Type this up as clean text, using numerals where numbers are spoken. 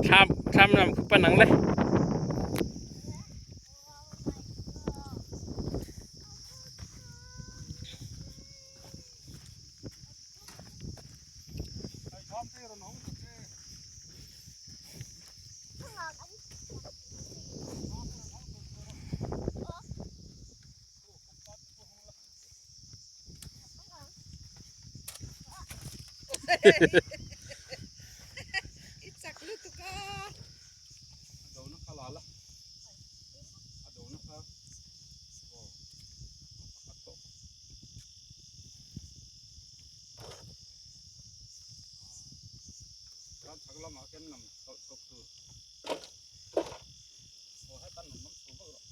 Thlam thlam lam khu pan ang le. I chak lutuk a. A do na kha la la. A do na kha. Aw. Pakhat tawh. Ram chhak lamah khian nam tawlh chhawk tur. Aw hetan nam nam chho vak rawh.